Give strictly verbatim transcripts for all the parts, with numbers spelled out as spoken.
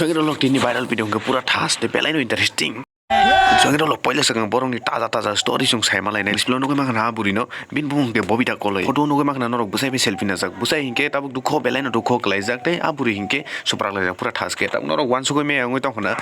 Chwngirolok tini viral video hwnkhe pura thas tei belai no interesting. Chwngirolok poila swkang borokni taja taja story chwng saima lainai. Display nugwi mankha na a bwrwino, bini bumung hwnkhe Bobita Koloi. Photo nugwi mankha na norok bwsai bai selfie najak. Bwsai hinkhe tabuk dukho belai no dukho kwlaijak tei a bwrwi hinkhe suprak laijak pura thas khe. Tabuk norok uansugwi maya wngwi tongkha na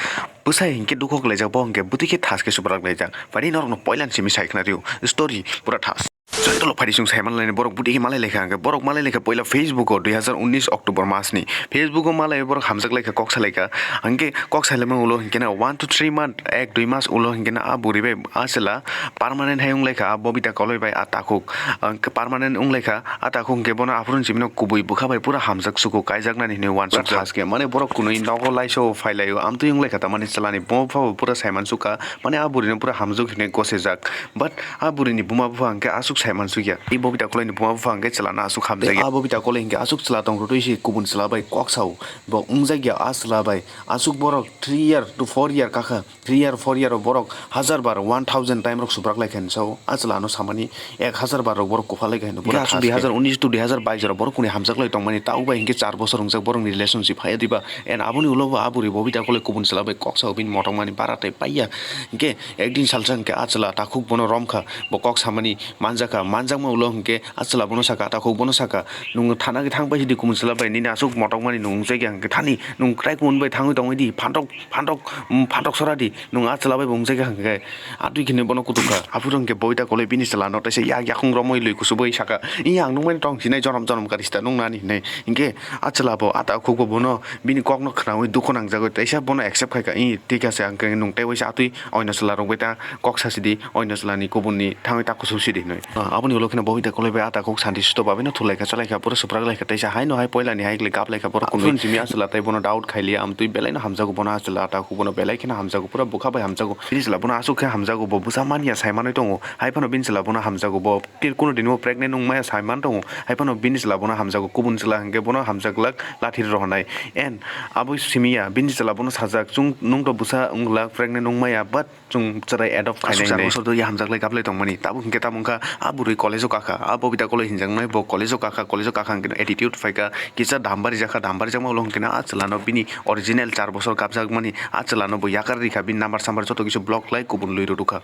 bwsai hinkhe dukho kwlaijak, bo hinkhe bwtwi khe thas khe suprak laijak. Phai norokno poila ni simi sai khna rw story pura thas. Chwngirolok phaidi chwng saimalaini borok bwtwi khe malai laikha hwnkhe borok malai laikha poila Facebook o dui hazar unnish October mas ni. Facebook o malai borok hamjak laikha kok salaikha. Hwnkhe kok salaima ulo hwnkhe na one to three month, ek dui mas ulo hwnkhe na a bwrwi bai a chwla permanent hai wng laikha a Bobita Koloi bai a takhuk. Hwnkhe permanent wng laikha a takhuk hwnkhe bono aphuru ni simi no kubui bwkha bai pura hamjak suku kaijaknani hinwi uansukjak. Pura thas khe mane borok kunui nogo laisao phai laio amtwi wng laikha tamani chwlani buma bupha bo pura saiman sukha. Mane a bwrwino pura hamjak hinwi gosejak. But a bwrwini buma bupha hwnkhe aswk saiman sukya. I Bobita Koloini buma bupha hwnkhe chwlano aswk hamjakya. A Bobita Koloi hwnkhe aswk chwla tong rwtwi se kubun chwla bai kok sao. Bo wngjakya a chwla bai. Aswk borok three year to four year kakha. Three year, four year o borok hazar bar, one thousand time rok suprak laikha hinwi sao. A chwlano samani ek hazar bar rok borok kupha laikha hinwi. Hwnkhe aswk dui hazar unnish to dui hazar bais rok borok kuni hamjak lai tongmani. Tabuk bai hwnkhe char bosor wngjak borokni relationship haiya diba. And aboni ulo bo a bwrwi Bobita Koloi kubun chwla bai kok sao bini motokmani bara tei paiya. Hwnkhe ekdin salsa hwnkhe a chwla takhuk bono romkha, bo kok samani manjakha, manjakma ulo hwnkhe a chwla bono sakha, takhuk bono sakha, "Nwng thana khe thang pai sidi kubun chwla bai, nini aswk motokmani nwng wngjakya hwnkhe thani, nwng kwrai kubun bai thangwi tongwi di, phantok, phantok, mm, phantok sora di, nwng a chwla bai bo wngjakya hwnkhe." Atwi khe bono kutukha, aphuru hwnkhe Bobita Koloi bini chwlano teisa yak yakung romwi lwi kuchubui sakha, "Iya ang nwngmani tong sinai jonom jonom kari sita nwng nani," hinwi. Hwnkhe a chwla bo a takhuk bo bono bini kokno khnaui dukhu nangjagwi teisa bono accept khaikha, "Ih, thik ase, ang khe nwng tei waisa atwi oino chwla rok bai ta kok sasi di, oino chwlani kubunni thangwi ta kusu sidi," hinwi. Ah, aboni ulo kheno Bobita Koloi bai a takhuk santi suto babe no thulaikha, chalaikha, pura suprak laikha, teisa hai no hai poila ni hai kle gap laikha, borok kunui simi a chwla tei bono doubt khailiya, amtwi belai no hamjago bono a chwla a takhuk bono belai kheno hamjago, pura bwkha bai hamjago, bini chwla bono aswk khe hamjago, bo bwsa manya sai manwi tongo, hai phano bini chwla bono hamjago, bo Tir kuno dini bo pregnant wngmaya sai man tongo. Hai phano bini chwla bono hamjago, kubun chwla hwnkhe bono hamjaklak lathi rohornai. And abo simiya bini chwla bono sajak, "Chwng nwng to bwsa wngwlak, pregnant wngmaya, but chwng chwrai adopt khainai," hinwi. Aswk bosor do ya hamjaklai gablai tongmani. Tabuk hwnkhe tamo wngkha a bwrwi college o kakha, a Bobita Koloi hinjaknai bo college o kakha, college o kakha hwnkhe attitude phaikha, kisa dam barijakha, dam barijakma ulo hwnkhe a chwlano bini original char bosor gabjakmani a chwlano bo yakar rikha, bini number sambar joto kisa block khlai kubun lui rwrwkha.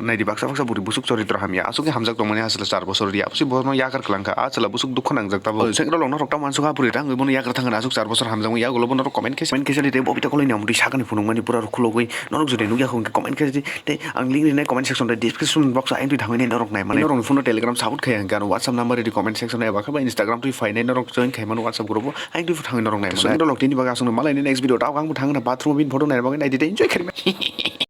Naidi baksa baksa bwrwi bwswk choritro hamya. Aswk khe hamjak tongmani a chwla char bosor ria. Bwswk bono yakar kwlangkha. A chwla bwswk dukhu nangjak tabuk. Sengkrolok norok tamo uansukha bwrwi rang bono yakar thangkha aswk char bosor hamjakmani yagulo bono norok comment khe, comment khe de Bobita Koloini amtwi sakani phunukmani pura rw khulogwi. Norok jodi nukya kho hwnkhe comment khe de. Tei ang link rinai comment section tei description box o ang twi thangwi nai norok naimani. Norokni phone o Telegram support khai hwnkhe ano WhatsApp number redi comment section eba khe ba Instagram twi phainai norok join khaimano WhatsApp group o ang twi thangwi norok naimani. Sengkrolok tini bagwi aswkno malaini next video o tabuk ang thangna bathroom o bini photo naina bagwi naidi tei enjoy khaimani.